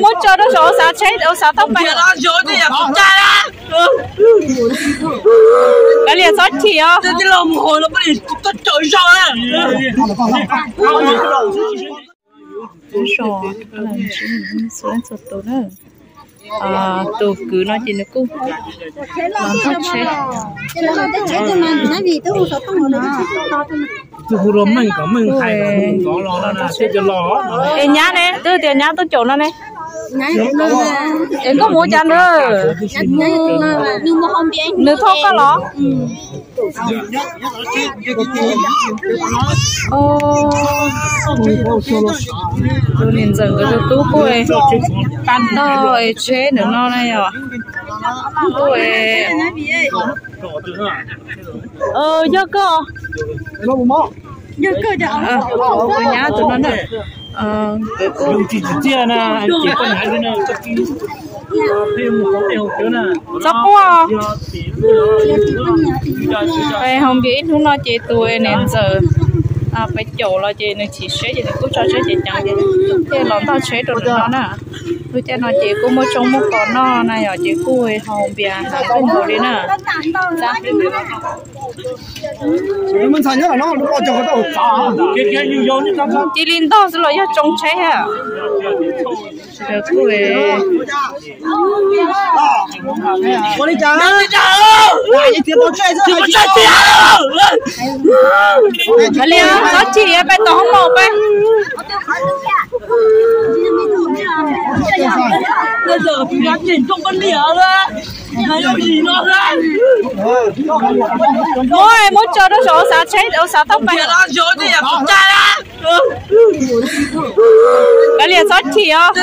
Muab tso rau saum xav tsheb, xav thauj pais. Kav liam txhob chim os. Txhua leej txhua tus na. Tus kwv no ces nws kuj los ntog tsheb. Es nyab ne, twb tias nyab tuaj caum no ne. Es koj mus cas nws? Nws thauj koj los? Tus niam ntxawm nkawd tus tub kuj ntog tsheb ntawm no na yom. Kuj yog koj, tus nyab tus no na. Nkawd kuj txhob quaj. Hauv npias ib hnub no ces tus niam ntxawm pais caum los ces nws chim siab ces nws kuj tso tsheb ceev ceev ces thiaj los ntog tsheb rau ntawm no na. Lub caij no ces kuj muaj tsoob muaj kos noj na yom, ces kuj hau npias heev kawg nkaus li na. Cia li ntog xwb los yog tsoo tsheb a? Sawv daws kuj li txhob chim, pais tom hoob maum pais. Muab, muab tso rau saum xav tsheb, xav thauj pais. Kav liam txhob chim os.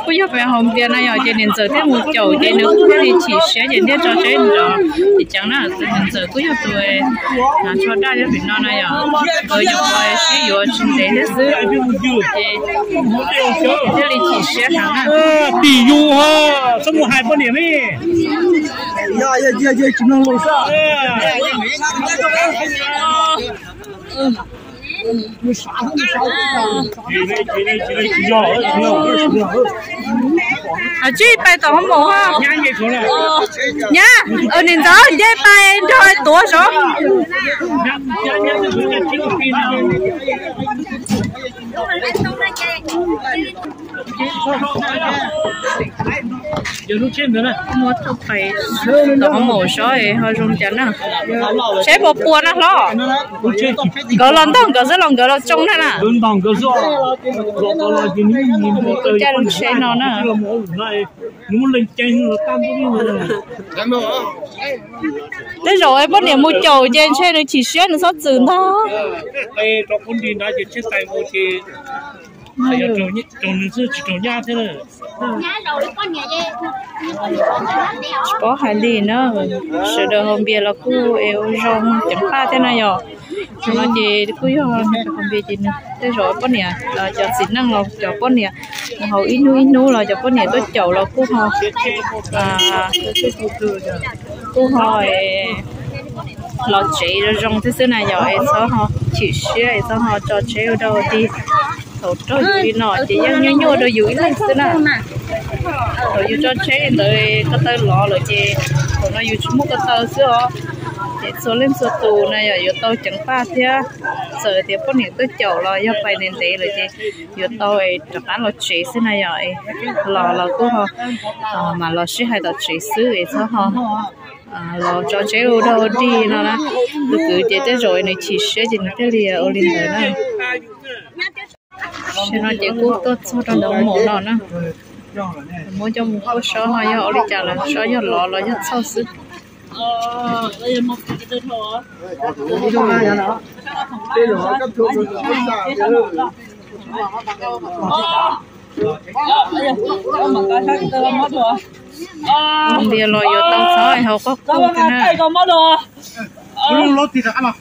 Kuj yog pem hauv npias no yom, ces niam ntxawm thiaj mus caum ces nws kuj thiaj li chim siab ces thiaj tso tsheb nrov ceev ceev na. Tus niam ntxawm kuj yog tus hnav tsho daj nyob pem no na yom, nkawd yuav sib yuav tsis ntev thiab xwb, ces thiaj li chim siab heev na. Tim yus txhob mus hais poj niam ne. Tsij pais tom hoob maum. Nyab, niam ntxawm nce pais nrog tuav saud. Muab thauj pais tom hoob maum saud ho zoo cas na. Tsheb puas puas na hlob? Nkawd los ntog nkawd xwb los nkawd los tsoo na na. Caij lub tsheb no na. Tej zaum poj niam mus caum ces ntshe nws chim siab nws txhob txwm ntog. Tsis paub hais li na, tsis paub hais li na. Sawv daws haus npias los kuj es ua zoo ceev faj thiab na yom. Thaum no ces kuj yog haus npias ces nws tej zaum poj niam, cov txiv neej los cov poj niam mus haus ib hnub ib hnub los cov poj niam tuaj caum los kuj ho, kuj ho los tsev zoo zoo thiab xwb na yom, es txhob ho chim siab es txhob ho tso tsheb ua dog ua dig. Thaum raug yus li no ces yeej nyuaj nyuaj rau yus ib leeg xwb na. Thaum yus tso tsheb li ntawd ko taw lov lawm ces thaum no yus tsis muaj ko taw xwb os. Ces txhua leej txhua tus na yom yuav tau ceev faj thiab, txawm tias poj niam tuaj caum los yog pais ntev ntev lawm ces yuav tau rov qab los tsev xwb na yom. Los los kuj ho mam los sib hais tom tsev xwb es txhob ho los tso tsheb ua dog ua dig no na. Tus kwv ces tej zaum nws chim siab ces nws thiaj li ua li ntawd na. Tam no ces kuj tuaj txog rau ntawm maum no na. Muab coj mus kuaj saib ho yog ua li cas lawm, saib yog lov los yog txhauj xwb. Ntias los yuav tau txhob haus quaj quaj thiab na.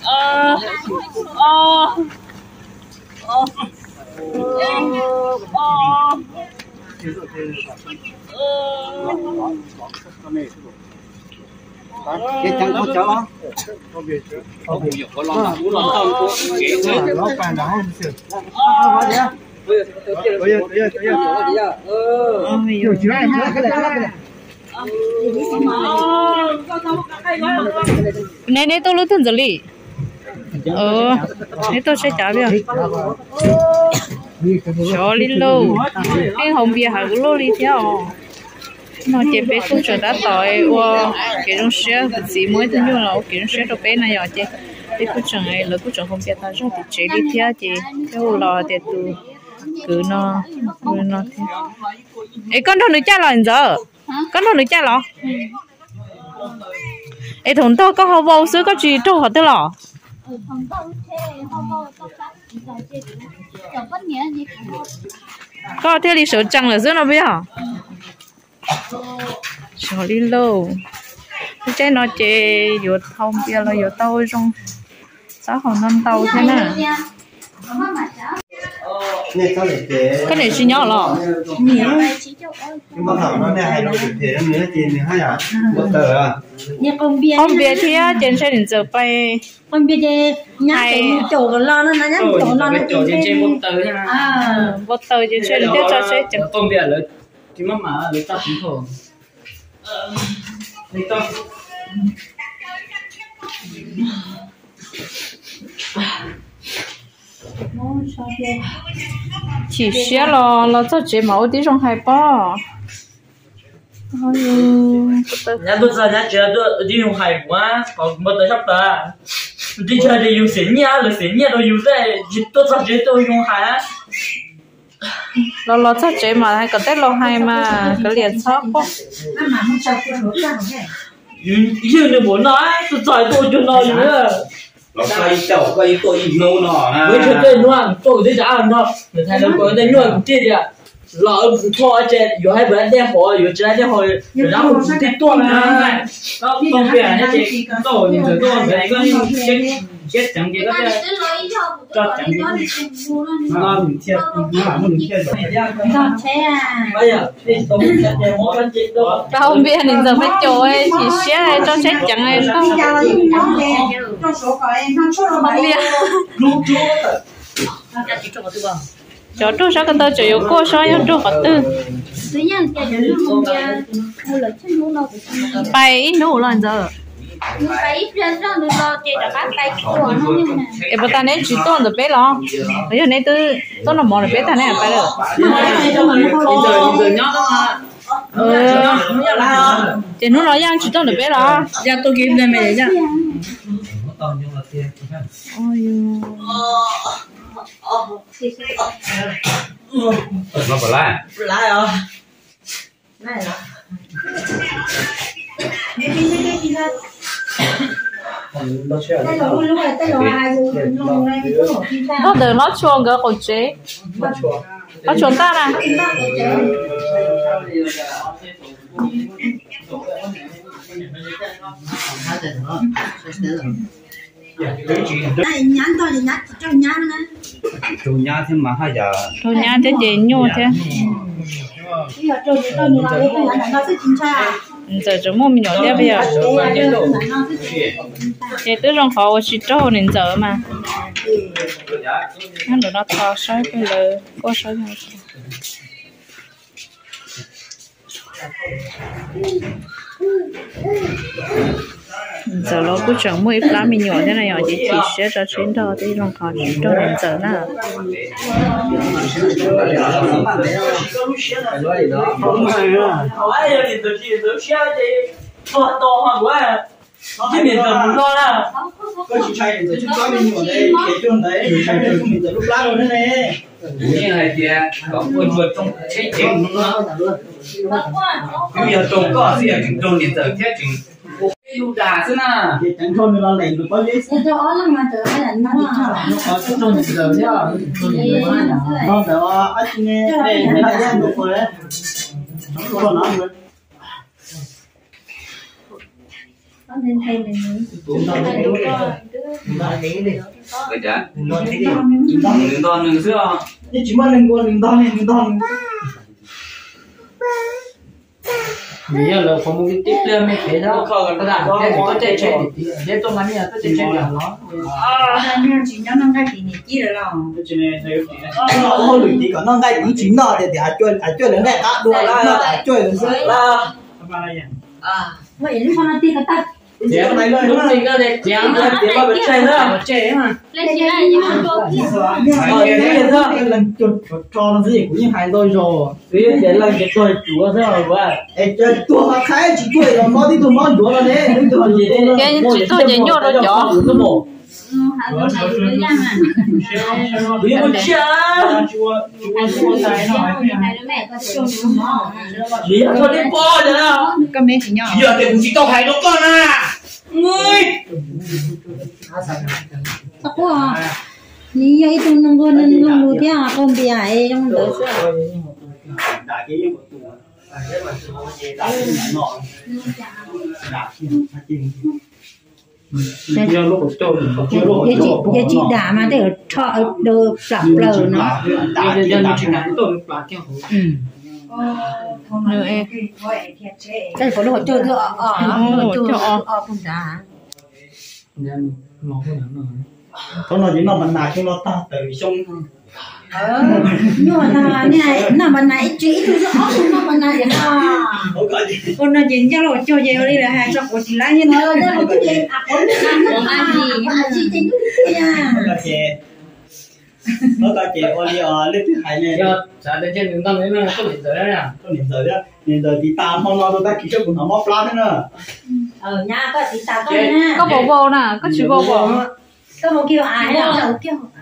Neb, neb tuaj lub twg ntxawm li? Neb tuaj saib cav li? Xyov li lauj, pheej haus npias heev luaj li thiab os. No ces peb kuj tseem tab tom ua kev zoo siab, kuv txiv muaj ib tug nyuj los ua kev zoo siab rau peb na yom, ces peb kuj tseem, lawv kuj tseem haus npias tas zog tim tsev li thiab ces peb hu los tias tus kwv no, no thiab. Es koj nrog nws caj los ntxawm? Koj nrog nws caj los? Es thaum ntog koj ho vau xwb koj tsis raug qhov twg los? Koj thiaj li sawv tsees lawm xwb no puas yog? Xyov li lauj, lub caij no ces yuav haus npias los yuav tau zoo, txhob haus ntau ntau thiab na. Koj niam tsis nyob los? Haus npias thiab ces ntshe niam ntxawm pais hais, npau taws ces ntshe nws thiaj tso tseg ceev. Chim siab los los txog tsev mas ua tib zoo hais pob. Nyab tuaj txog nyab tsev tib zoo hais kuv, npau taws sab plaws. Tib tsis hais tias yus xiam nyiaj, lawv xiam nyiaj rau yus xwb, tsis tuaj txog tsev tuaj zoo hais. Los los txog tsev mas hais kom tej laus hais mas kav liam txhob quaj. Ywg nws npaum no, tuaj txog tuaj ua cuag no yus. Los koj ib caug koj ib tuaj ib hnub no, ib tuaj ib hnub tuaj kuv twb tsis nrog nws hais, lawv kom tej nyuaj kuv thiaj tias los kuv thov ces yuav hais npawg dej hov, yuav tsis hais dej hov, yuav dab kuv twb tuaj na. Koj tau piam ces koj ntxawm tuaj ntawd koj siab ceev ces koj tso ceev. Tau npias niam ntxawm peb caum, chim siab tso tsheb ceev ntag. Cov raug sab ko taw tseem yuav kuaj saib yog raug qhov twg. Pais ib hnub los ntxawm. Es puas tas neb tsis tuaj ntawm peb los? Yog neb twb tuaj noj mov ntawm peb tag neb pais lawm. Ces hnub no Yaj tsis tuaj ntawm peb los? Yaj tuaj kiag ib pliag me Yaj. Nrog ntawm hlob Tshua nkawd qaum tsev, hlob Tshua ntaj na. Raug nyab thiab ces nyuaj thiab. Ntxawm tseem muaj me nyuam thiab puas yog? Ces twb zoo qhov uas tsis raug niam ntxawm mas. Nyob ntawm no tho saib peb lawv kuaj saib. Ntxawm los kuj tseem muaj ib plab me nyuam thiab na yom, ces chim siab tso tseg nrog thiab zoo qhov tsis raug niam ntxawm na. Kuv yeej hais tias kom ua ntsuag rooj tsheb ceev no, twb yog raug koj xwb yog tseem raug niam ntxawm thiab tseem ua peb lub dag xwb na. Nws ntog nws xwb os. Tsis muaj neeg ua nws ntog nws ntog nws. Nws yog lawv qhov mus tib pliag me pem xwb, tuaj caij tsheb tim tid, thiab tuaj mas nej tuaj caij tsheb nram los. Tsis nyob noj nqaij tim niam tij lawm los? Hauj lwm tim kom noj nqaij tim tsis noj tias tias cuaj lawv nqaij qab dua noj cuaj lawv xwb. Leej twg tso no xwb kuv yeej hais ntau zaus. Es tuag qhaib tsis tuag los mob tib tug mob ncuav no ne. Ces tsis tuag ces nyuaj rau cov. Koj me tsis nyob. Yog tias kuv tsis tau hais rau koj na. Txhob quaj, nws yog ib tug neeg nquag neeg nquag lus thiab, quaj npias zoo ntawd xwb. Yog tsis dam mas tej zaum rho plaws plaws no. Tej zaum lub hauv caug twb o, lub hauv caug o puag nrad. Thaum no ces noj mas nas xyoo no tag tawm xyoo. Nyuaj tag, noj mas nas ib tse ib tug xwb ob tug noj mas nas yom no. Ua no ces ncaj lub hauv caug ces ua li lawv hais tso quav tsis laib thiab no. Ua li ces ua li leej twg hais ne. Niam ntxawm, niam ntxawm tiv tas hmo no rau tag kis saib kuv hnov mob plab thiab na. Koj vau vau na, koj tsis vau vau. Koj mus kiag av,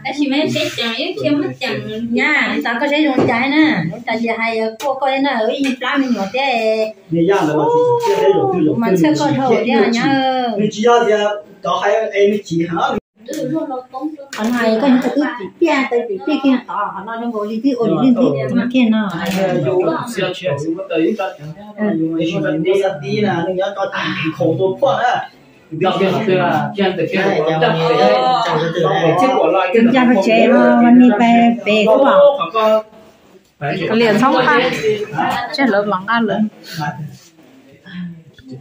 tab sis mas peb ceev, ib txhia muab ceev. Nyab, tiv tas koj saib zoo cas na, zoo cas ces hais kuaj koj thiab na, ib plab me nyuam thiab. Mas txhawj koj dhau thiab nyab. Nws tsis yog tias cov hais es nws chim heev. Qhov no koj yog tau twb pim piaj, tau pim piaj kiag tod, qhov no zoo nkaus li twb ua li ntawd kiag no. Tab sis nws muaj xab tib na, nws nyob tso khoom tua phuaj na. Ncaj tsev no, mas nim pais pem kuj. Liam txhob nqa, tseg lawv mam nqa lawm.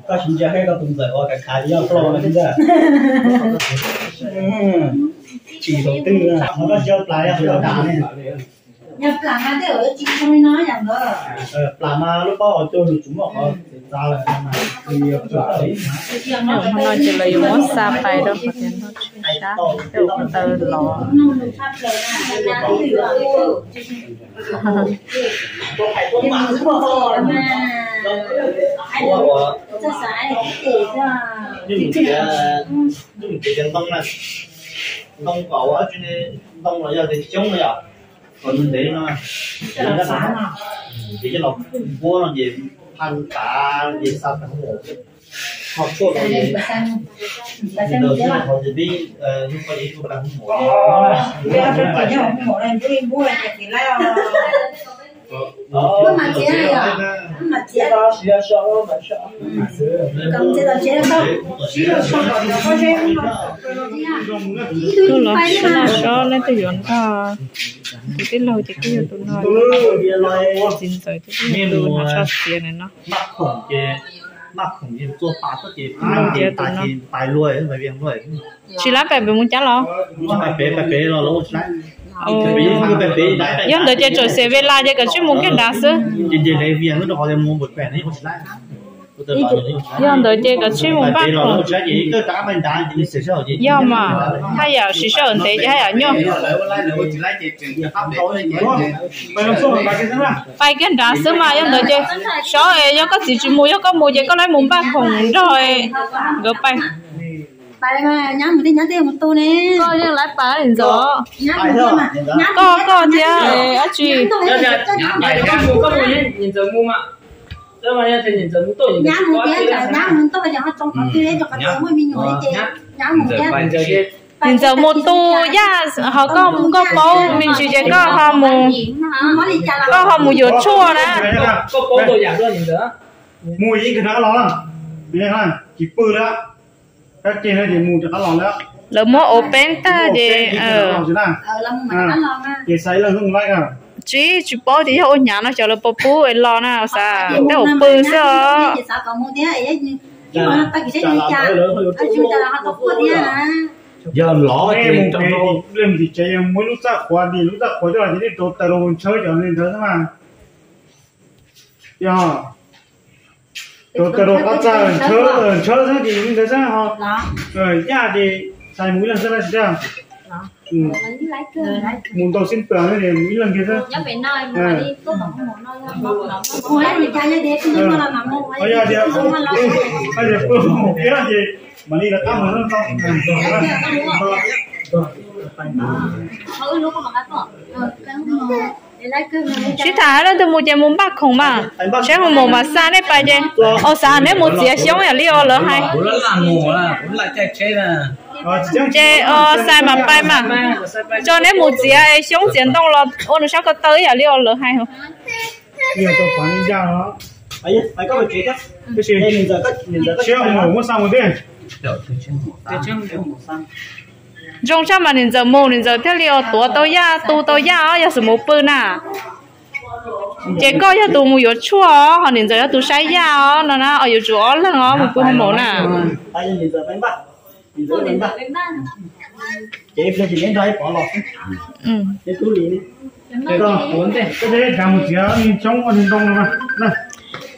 Koj tsis ntsia koj tus ntxawm ua kav khav yog plaub tsis tau twg, koj tsis yog plas yog dav ne. Plas mas lub pob hauv caug nws tsis muaj qhov txav lawm. Hmo no ces lawv yuav muab xa pais rau qhov tias noj tshiab sab, tej ua ntawd los. Ntoo na, ntoo kom ua tsi ne, ntoo los yog tias xyoob no yom, kom nws ntev no, ces coj los npuab no ces phaj tav ces xa tag mus, ho tshuaj no ces, ces peb, hnub qub ces ib tug tag mus. Tuaj los sab laj sob leej twg yuav nrog tus tij laug ces twb yog tus no, txiv ntxawm ces twb yog tus hnav tsho xiav na no. Ces tus no tsis laib pem pem mus cas los? Yog ntawd ces txawm xav ve las ces kawm tsij mus kiag nrad xwb. Yog ntawd ces kawm tsij mus npaj khoom. Yog mas, haj yam siv sij hawm ntev ces haj yam nyuaj. Pais kiag nrad xwb mas, yog ntawd ces Sob es yog koj txiv tsis mus, yog koj mus ces koj laib mus npaj khoom nrog nkawd pais. Koj yeej laib pais li ntxawm. Koj, koj thiab dab tsi? Niam ntxawm mus tu yaj, ho koj, koj paub me ntsis ces koj ho mus, koj ho mus yuav tshuaj na. Lawv muab ua peeb tag ces Tsis, tsis paub tias yog ua hnyav no xyov lawv puas pub es los na, xav tej ua pw xwb os. Yog lov ces leej tim tsev muab lub txaj qhuav, lub txaj qhuav coj los ces nej rauv taws rau ntshaw cov ntawd xwb mas. Yog rauv taws rau qab txaj ntshaw, ntshaw xwb ces ntawd xwb ho. Yaj ces txhais mus ib leeg xwb na tsis tag. Mus ntau xib plas no ces mus ib leeg kiag xwb. Yog tias, yog tias pw mus kiag ces mam li lawv qab mus no. Sib tham hais leej twg mus ces mus npaj khoom mas, saib ho mus mas xa nej pais ces, o xav neb mus txiav xyoob yam li os lawv hais. Ces xa mas pais mas, tso neb mus txiav xyoob txiav ntoo los ua nws sab ko taw yam li os lawv hais. Zoo tshaj mas niam ntxawm mus niam ntxawm thiaj li os tuav tau yaj tu tau yaj os yog xwm mus pw na. Ces koj yog tus mus yuav tshuaj os ho niam ntxawm yog tus saib yaj os no na, os yuav tsum ob leeg os mus pw ho mus na.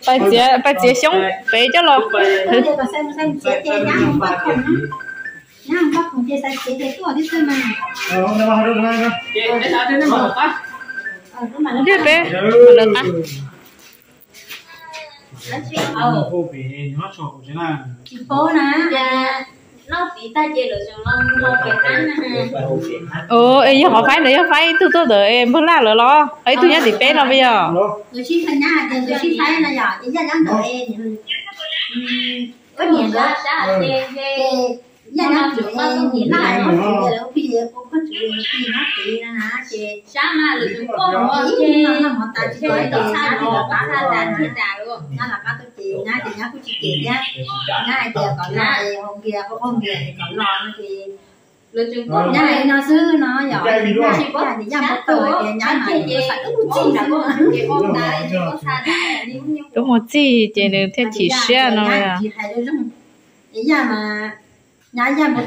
Pais txiav xyoob pem coj los. Peb lawv qab. Yog qhov faib ntawd yog faib ib tug tuaj ntawd npawg laj lawm los, ib tug nyob tim peb no puas yog? Tub mus txij ces nws thiaj chim siab no. Yaj mus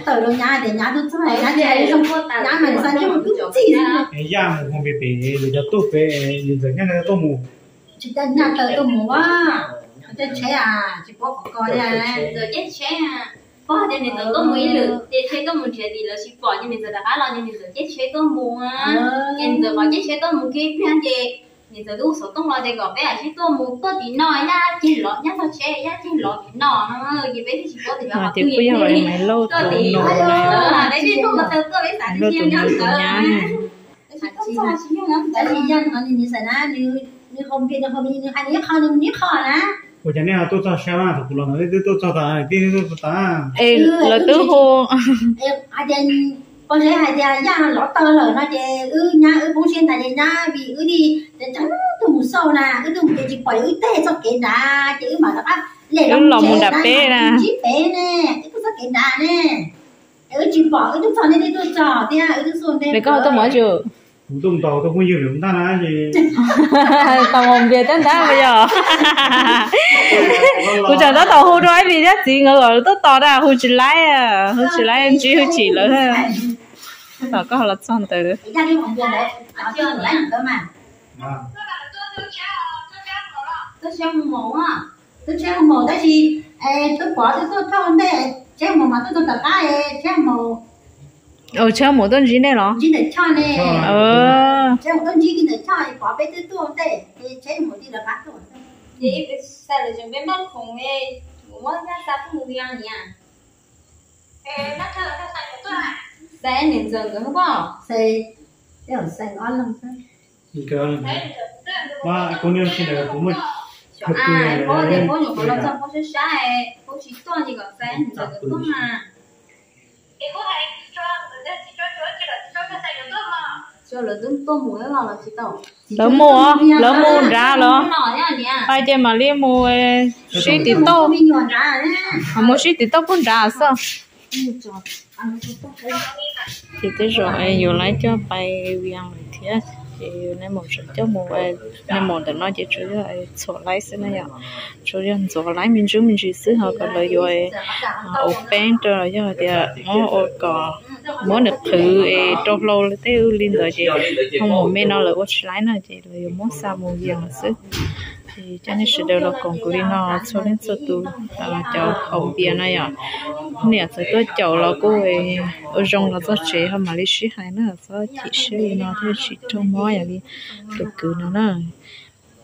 pem pem, yus cov tuaj pem, yus ntxawm nyaj tuaj mus. Tsis coj nyaj taw tuaj mus a, coj tsheb a, tsis paub qhov ko li. Ntxawm caij tsheb, pog tias niam ntxawm tuaj mus ib lwm ces tsheb tuaj mus nrhiav tim lawv tsis pom ces niam ntxawm rov qab los ces niam ntxawm caij tsheb tuaj mus. Ces niam ntxawm qhov caij tsheb tuaj mus kiag pliag ces niam ntxawm twb ua xov tooj los tias kom peb sib tuaj mus tuaj tim no, yaj ceg lov, yaj txog tsheb yaj ceg lov tim no no, ces peb thiaj tsis paub tias yog qhov twg. Tuaj tim no, peb thiaj tuaj ko taw tuaj peb xav tias nyob ntawd. Tab sis yaj no nws xav na, nws hau npias nws hau nws hais nws ib qho nws mus nws ib qho na. Ua cas nej ho tuaj txog sab na, thaum kuv los ntawd nej twb tuaj txog tas, nej twb tuaj txog tas. Es lawv twb hu hais tias, pog zeb hais tias yaj lov taw lawm no ces wb nyab wb poob siab ntag ces nyab vim wb li, ces tuaj mus xauj na, wb tuaj mus ces tsis pom wb teg txoj kev nrad ces wb mam rov qab los mus nram peb na, ntsib peb ne, wb tuaj txoj kev nrad ne. Wb tsis pom wb twb txog nej twb tuaj txog thiab wb twb xauj ntej. Koj tuaj mus tsis? Kuv tuaj ntaus tus phooj ywg lawm ntag na ces. Tau mus npias tab ntab puas yog? Kuv tseem tab tom hu rau ib vim thiab txiv nkawd kom tuaj tos na, hu tsis laib, hu tsis laib ntsib hu chim lawm. Tab tom koj los txog ntawd. Twb tsheb mus tab sis twb pom twb tuaj thauj ntej, tsheb mus mas tuaj txog tom qab, tsheb mus. Tsheb mus tuaj ntsib nej los? Ntsib ntawm choj ne. Tsheb mus tuaj ntsib kiag ntawm choj, pom peb twb tuaj ntej, tsheb mus tij lawv qab tuaj. Ces peb xav lawv tseem peb npaj khoom, kuv muab yaj xa tuaj mus vias niam. Xav niam ntxawm nkawd hwb poj. Xav ob leeg xwb. Kuv niam tsis ntawd kuv muaj. Poj nyuam qhuav los txog poj sab sab, poj tsis tuaj ces kom xav niam ntxawm nkawd tuaj mas. Lawv mus, lawv mus nrad los? Pais ces mam li mus sib tim tauj, mus sib tim tauj puag nrad xwb. Ces tej zaum yuav laiv coj pais vias lawm thiab. Ces nej mus tseem coj mus, nej mus ntawm no ces tsuas yog txhuam laib xwb na yom, tsuas yog ntxuav laib me ntsis me ntsis xwb ho kom lawv yuav ua peeb rau los yog tias muab ua kom muab nws qhwv es rau hlau tej li ntawd ces ho mus me no lawv ua tsis laib na ces lawv yuav muab xa mus yees lawm xwb. Ces coj nej sawv daws los koom kuv li no txhua leej txhua tus, cov haus npias na yom, niam txawm tuaj caum los kuj ua zoo los txog tsev ho mam li sib hais na, txhob chim siab li no thiaj tsis raug mob yam li tus kwv no na.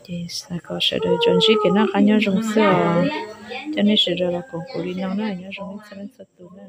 Ces xav kom sawv daws tsuas ntsib kev noj qab nyob zoo xwb os. Coj nej sawv daws los koom kuv li no na, nyob zoo nej txhua leej txhua tus na.